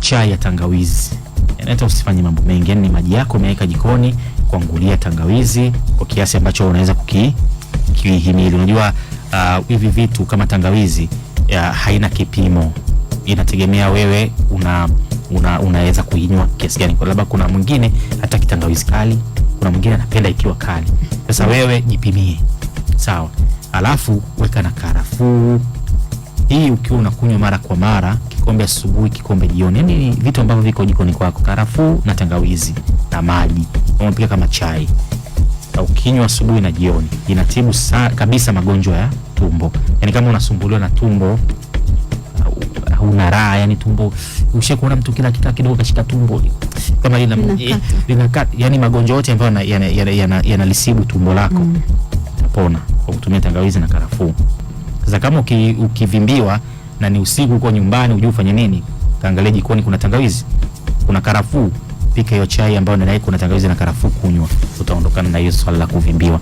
Chai ya tangawizi. Yaani hata usifanye mambo mengi, yani ni maji yako umeweka jikoni, kuangulia tangawizi kwa kiasi ambacho unaweza kukihimili. Unajua hivi vitu kama tangawizi haina kipimo, inategemea wewe unaweza kuinywa kiasi gani. Kwa labda kuna mwingine hata kitangawizi kali, kuna mwingine anapenda ikiwa kali. Sasa wewe jipimie, sawa. Alafu weka na karafuu hii ukiwa unakunywa mara kwa mara, kikombe asubuhi, kikombe jioni, yaani ni vitu ambavyo viko jikoni kwako, karafuu na tangawizi na maji, unapika kama chai, ukinywa asubuhi na jioni, inatibu kabisa magonjwa ya tumbo. Yaani kama unasumbuliwa na tumbo, huna raha, yani tumbo, ushakuona mtu kila kitu kidogo kashika tumbo kama linakata, yani magonjwa yote ambayo yanalisibu tumbo lako utapona kwa kutumia tangawizi na karafuu. Sasa kama ukivimbiwa na ni usiku uko nyumbani hujui ufanye nini, kaangalia jikoni kuna tangawizi, kuna karafuu, pika hiyo chai ambayo ndani yake kuna tangawizi na karafuu, kunywa, utaondokana na hiyo swala la kuvimbiwa.